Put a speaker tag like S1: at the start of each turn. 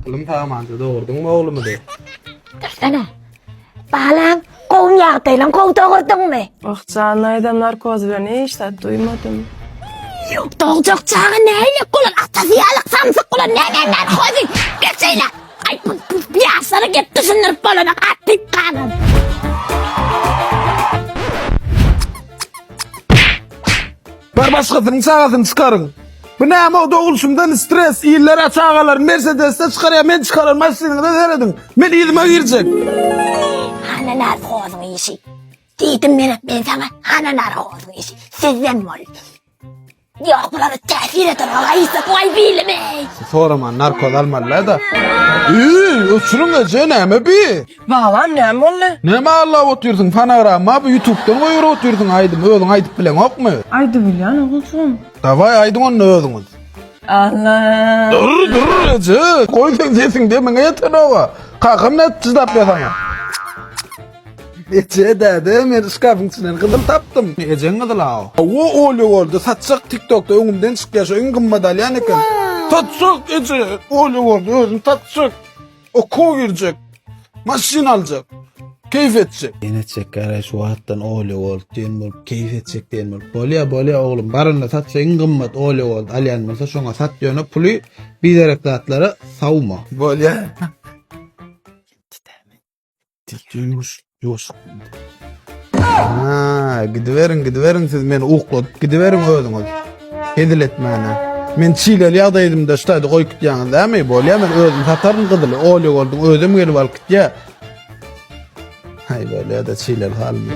S1: Oglum sagmanja dogurdyňmy oglumyzy?
S2: Dursana. Balam, gowy ýagdaýlaň gowy dogurdyňmy?
S3: Oh jan daýzam narkoz bilen hiç zat duýmadym.
S2: Ýok, dogjak çaga nähili bolar? Atasy ýalyk samsyk bolar. Näme narkozy? Geç şeýle. Aý, bu ýaşlara gep düşündirip bolanok, atyp galan.
S1: Bar başgasynyň çagasyny çykaryň. Bu näme o dogulşymdan stres, iller çagalaryny Mercedesde çykarýar, men çykaran maşynyňyza serediň. Men yzyma girjek.
S2: Hana narkozyň işi. Diýdim men, men saňa hana narkozyň işi. Sizden boldy. Ýok, bulara täsir eder, aýsa bu aý bilimi.
S1: Soraman narkoz almalylar-da. Üý, öçüriň eje, näme bi?
S3: Balam näme boldy?
S1: Näme allap otyrsyň, fonogramma bu ýutubdan goýup otyrsyň aýdymy, özüň aýdyp bileňokmy?
S3: Aýdybilýän oguljygym.
S1: Dawaý aýdyň onda özüňiz.
S3: Allah.
S1: Dur, dur eje, goý sen sesiň demiňe ýetenoga. Kakam nädip çydap ýa saňa? Eje däde, men şkafyň içinden gyzyl tapdym. Ejeň gyzyl-a o. Hawa, Olýa boldy, satjak TikTokda öňümden çykýar, şo iň gymmat alýan eken. Satjak eje, Olýa boldy, özüm satjak. Okuwa girjek. Maşyn aljak. Keýp etjek. Ýene etjek garaý şu wagtdan Olýa Gold diýen bolup keýp etjek diýen bolup. Bolýa bolýa oglum bar onda satsa iň gymmat Olýa Gold alýan bolsa şoňa sat ýöne puly biderek zatlara sawma. Bolýa. Ýuwaş, ýuwaş. Ha, gidiberiň, gidiberiň siz meni ukladyp gidiberiň özüňiz. Hezil etmäne. Men çileli ýagdaýdymda şu taýda goýup gitýäňiz dämi? Bolýa men özüm sataryn gyzyly. Olýa bolduň özüm gelip alyp gitýä. Haý bolýa da çileli halym.